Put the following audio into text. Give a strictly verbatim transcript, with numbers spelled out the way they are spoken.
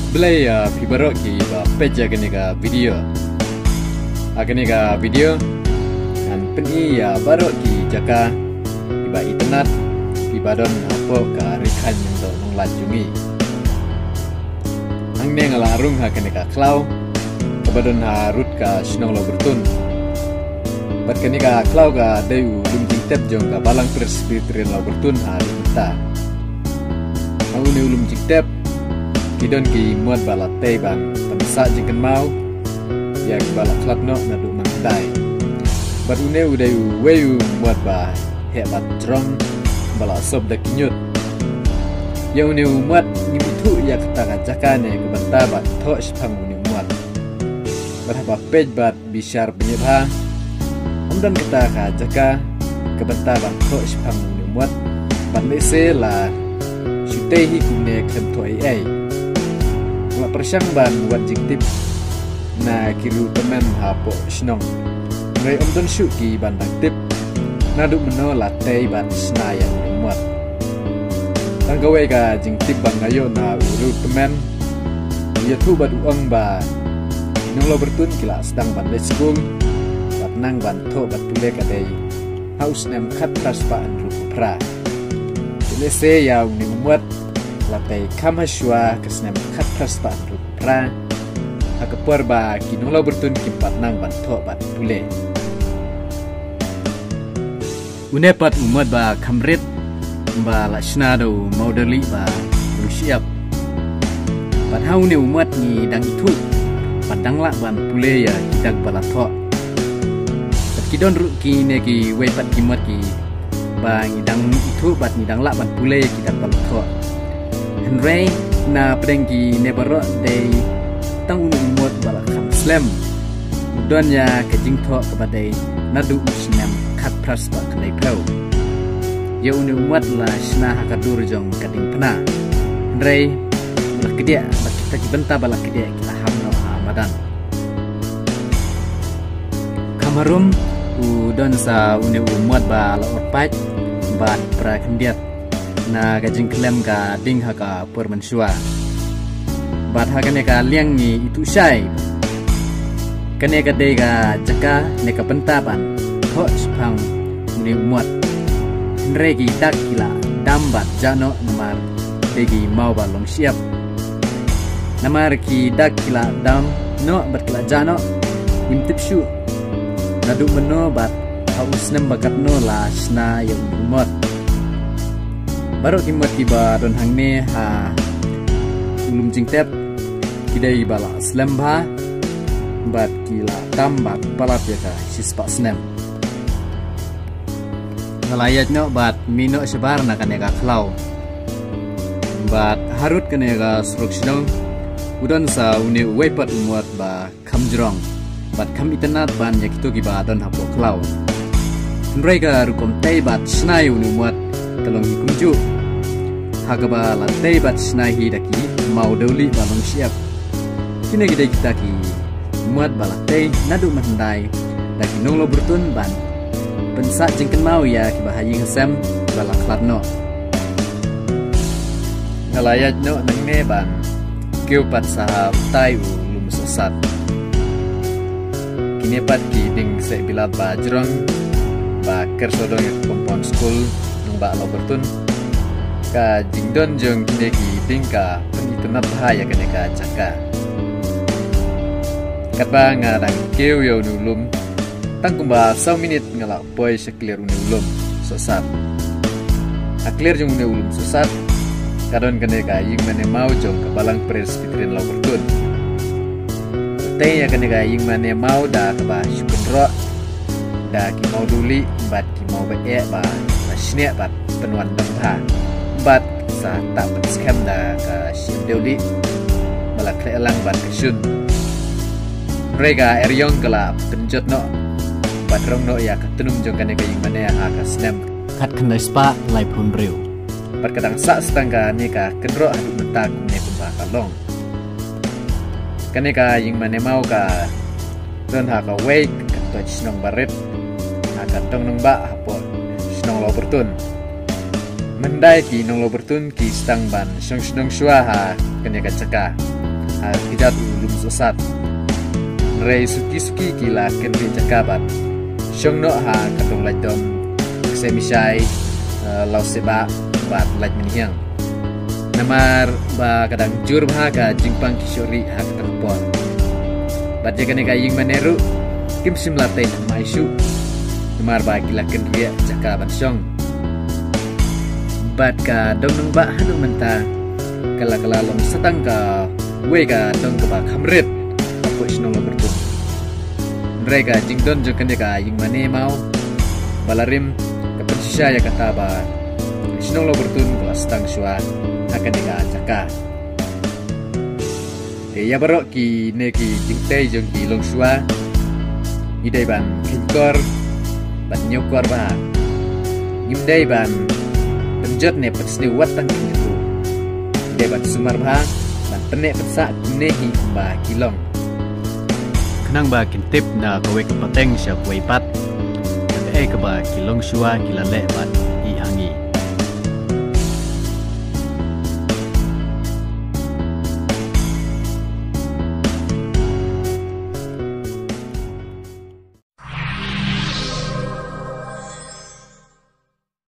Khublei ïa phi baroh kiba peit ïa kane ka video. Ha kane ka video ngan pyni ïa baroh ki jaka kiba itynnad kiba don hapoh ka ri khain mynsiem nonglait jong ngi. Hangne nga la rung ha kane ka khlaw kaba don ha rud ka shnong Lawbyrtun. Bad kane ka khlaw ka dei u lum jingtep jong ka Balang Presbyterian Lawbyrtun ha ri mynta. Ha une u lum jingtep ki don ki mot ba la tei ban pynsah jingkynmaw ïa kiba la khlad noh naduh mynhyndai. Bad une u dei uwei u mot ba heh bad jrong ba la sop da ki ñiut. Ïa une u mot ngim ithuh ïa kata ka jaka ne ka bynta ban thoh shaphang une u mot. Bad haba peit bad bishar bniah bha, ym don kata ka jaka ka bynta ban thoh shaphang une u mot. Bad lehse la shu tei hi kumne khlem thoh ei ei. Nga la pyrshang ban wad jingtip na ki riewtymmen hapoh shnong, hynrei ym don shuh ki ban dang tip naduh mynno la tei bad shna ïa une u mot. Tang kawei ka jingtip ba nga ïoh na u riewtymmen, u ïathuh bad u ong ba ki nong Lawbyrtun ki la sdang ban leit skul bad nang ban thoh bad pule ka dei ha u snem khatphra spah hynriewphew phra. Te lehse ïa une u mot la tei kham hashwa ka snem khatphra spah hynriewphew phra, ha ka por ba ki nong Lawbyrtun kim pat nang ban thoh bad pule. Une pat u mot ba kham rit ba la shna da u Mawdawlieh ba Longshyiap. Bad ha une u mot ngi dang ithuh bad dang lah ban pule ïa ki dak ba la thoh. Bad ki don ruh kine kiwei pat ki mot kiba ngi dang ithuh bad ngi dang lah ban pule ïa ki dak ba la thoh. Hynrei na pdeng kine baroh dei tang une u mot ba la kham slem u don ïa ka jingthoh kaba dei naduh u snem khatphra spah khyndaiphew. Ïa une u mot la shna ha ka dur jong ka diengphna, hynrei ba la kdiah, ba kita ki bynta ba la kdiah ki la ham noh ha madan. Kham harum u don sa une u mot ba la urpait bad pra khyndiat na ka jingkhlem ka ding ha ka por mynshuwa. Bad ha kane ka liang ngi ithuh shai kane ka dei ka jaka ne ka bynta ban thoh shaphang une u mot. Hynrei ki dak ki la dam bad jah noh namar dei ki maw ba Longshyiap. Namar ki dak ki la dam noh bad ki la jah noh, ngim tip shuh naduh mynno bad ha u snem ba katno la shna ïa une u mot. Baroh ki mot kiba don hangne ha u lum jingtep ki dei ba la slem bha bad ki la tam bad palat ïa ka shispah snem. Nga la ïaid noh bad mih noh shabar na kane ka khlaw. Bad harud kane ka surok shnong u don sa une uwei pat u mot ba kham jrong bad kham itynnad ban ïa kito kiba don hapoh khlaw. Hynrei ka rukom tei bad shna ïa une u mot ka long hi kumjuh ha kaba la tei bad shna hi da ki Mawdawlieh ba Longshyiap. Kine ki dei kita ki mot ba la tei naduh mynhyndai da ki nong Lawbyrtun ban pynsah jingkynmaw ïa kiba ha ïing ha sem ba la khlad noh. Nga la ïaid noh nangne ban kiew pat sa ha utai u lum Sohsat. Kine pat ki dieng seh bilap ba jrong ba ker sawdong ïa ka compound school nongbah Lawbyrtun. Ka jingdon jong kine ki dieng ka pynitynnad bha ïa kane ka jaka. Katba nga dang kiew ïa une u lum, tang kumba saw minit nga la poi sha kliar une u lum Sohsat. Ha kliar jong une u lum Sohsat ka don kane ka ïingmane maw jong ka Balang Presbyterian Lawbyrtun. Tei ïa kane ka ïingmane maw da kaba shu kynroh da ki Mawdawlieh bad ki maw ba eh ba la shniah bad pynwan dang bha bad sa tah pynskhem da ka shim dewlieh ba la khleh lang bad ka shun. Hynrei ka eriong ka la pynjot noh bad rong noh ïa ka tnum jong kane ka ïingmane ha ka snem khatkhyndai spah laiphew hynriew. Bad ka dang sah stang kane ka kynroh haduh mynta kumne kumba ka long. Kane ka ïingmane maw ka don ha kawei ka toit shnong barit ha ka dong nongbah hapoh shnong Lawbyrtun. Mynhyndai ki nong Lawbyrtun ki sdang ban shong shnong shuwa ha kane ka jaka. ha kjat u Lum Sosat. Hynrei suki suki ki la kynriah jaka bad shong noh ha ka dong Laitdom, Ksemishai, eh, Lawseba bad Laitmynhiang. Namar ba ka dang jur bha ka jingpang ki shoh rieh ha kata ka por. Bad ïa kane ka ïing mane ruh kim shym la tei thymmai shuh. Namar ba ki la kynriah jaka ban shong. Bad ka dong Nongbah haduh mynta ka la ka la long satang kawei ka dong kaba kham rit hapoh shnong Lawbyrtun. Hynrei ka jingdon jong kane ka ïing mane maw ba la rim ka pynshisha ïa kata ba shnong Lawbyrtun ka la sdang shuwa ha kane ka jaka. Te ïa baroh kine ki jingtei jong ki longshuwa ngi dei ban kheiñkor ban ñiewkor bha. Ngim dei ban pynjot ne pynsniew wat tang kine ruh. Ngi dei ban sumar bha ban pynneh pynsah kumne hi kumba ki long. Khnang ba kin tip na kawei ka pateng sha kawei pat ïa kaei kaba ki longshuwa ki la leh bad ïa ha ngi.